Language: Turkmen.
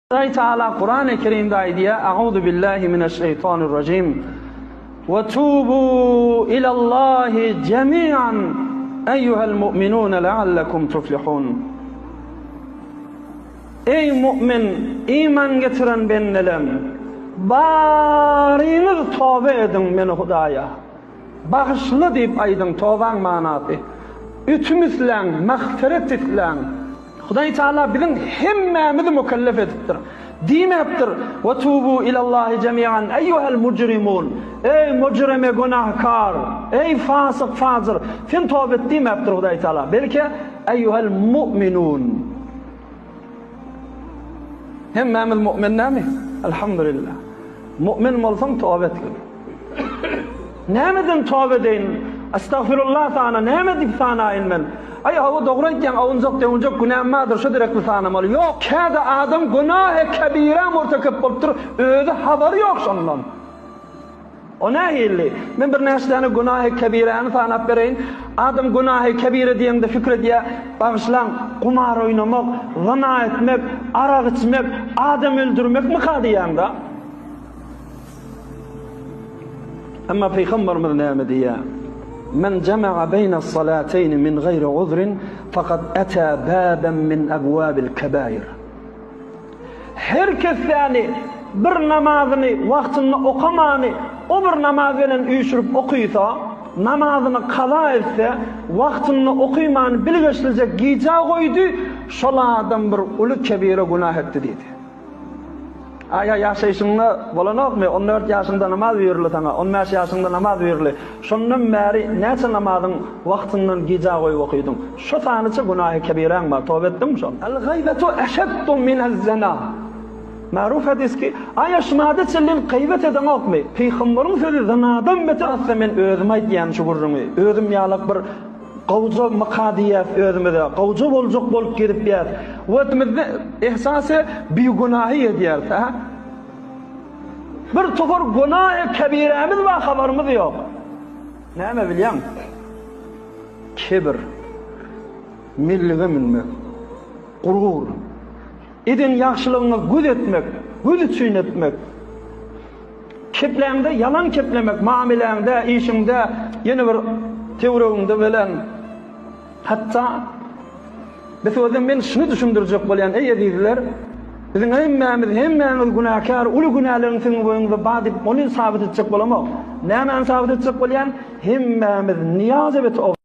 Hudaý Taala Kurany Kerimde aýdýar, Auzu billahi mineşşeýtanirrajim. We tubu ilallahi jemi'an eýýuhel mu'minun la'allakum tuflihun. Eý mu'min, iman getiren bendelem, baryňyz toba ediň meni Hudaýa. Bagyşla diýip aýdyň, tobaň manasy. Ötüm isläň, magfyret isläň. Hudaý Taala biziň hemmämizi mükellef edipdir. Diýmäpdir, Ve tubu ilallahi jemi'an eýýuhel mujrimun. Eý mujrime günahkar, eý fasyk fajyr, sen toba et diýmäpdir Hudaý Taala. Belki eýýuhel mu'minun. Hemmämiz mu'min dämi? Elhamdülillah. Mu'min bolsaň toba etgin. Nämeden toba edeýin? Estagfirullah sana, näme diýip sanaýyn men? Aý, hawa, dogry aýtýaň, owunjak-döwünjek günäm bardyr, şo derekli sanamaly. Ýok, käde adam günahy kebirä murtekep bolupdyr, özi habary ýok şondan. O nähili? Men birnäçe däne günahy kebiräni sanap bereýin. Adam günahy kebire diýeňde pikir edýär, bagyşlaň, gumar oýnamak, zyna etmek, arak içmek, adam öldürmekmika diýýäň-de. Emma Pygamberimiz näme diýýär? Men jema'a beýnes-salateýni min gaýri uzrin faqad ata baban min abwabil kebair. Her kes ýaly bir namazyny wagtynda okamany o bir namaz bilen üýşürip okysa, namazyny kaza etse, wagtynda okymany bilgeşlije gijä goýdy, şol adam bir uly kebire günah etdi diýdi. Aýa ýaşaýşyňda bolanokmy, 14 ýaşyňda namaz buýruldy saňa, 15 ýaşyňda namaz buýruldy. Şondan bäri näçe namazyň wagtyndan gijä goýup okydyň? Şo sanyça günahy kebiräň bar, toba etdiňmi şol? El-gaýbetu eşeddu minez-zina. Maruf hadys ki, Aýa şumada çenli gaýbet edeňokmy? Pygambaryň sözi zynadan beter atsa men özüm aýdýan şu gürrüňi. Özüm ýalak bir gowja myka diýýäs özümize. Gowja boljak bolup gezipýäs. Wagtymyzda ehsasy bigünahy edýäris, hä? Bir topar günahy kebirämiz bar habarymyz ýok. Näme bilýäň? Kibir, mellige münmek, gurur, eden ýagşylygyňa göz etmek, göz üçin etmek, kepläňde ýalan keplemek, mamiläňde, işiňde, ýene bir töweregiňde bilen, hatda bu sözden men şuny düşündirjek bolýan, eý ezizler, biziň hemmämiz, hemmäňiz günäkär, uly günäleriň siziň boýnuňyzda bar diýip, ony sabyt etjek bolamok. Nämäni sabyt etjek bolýan? Hemmämiz nyýaz ebet.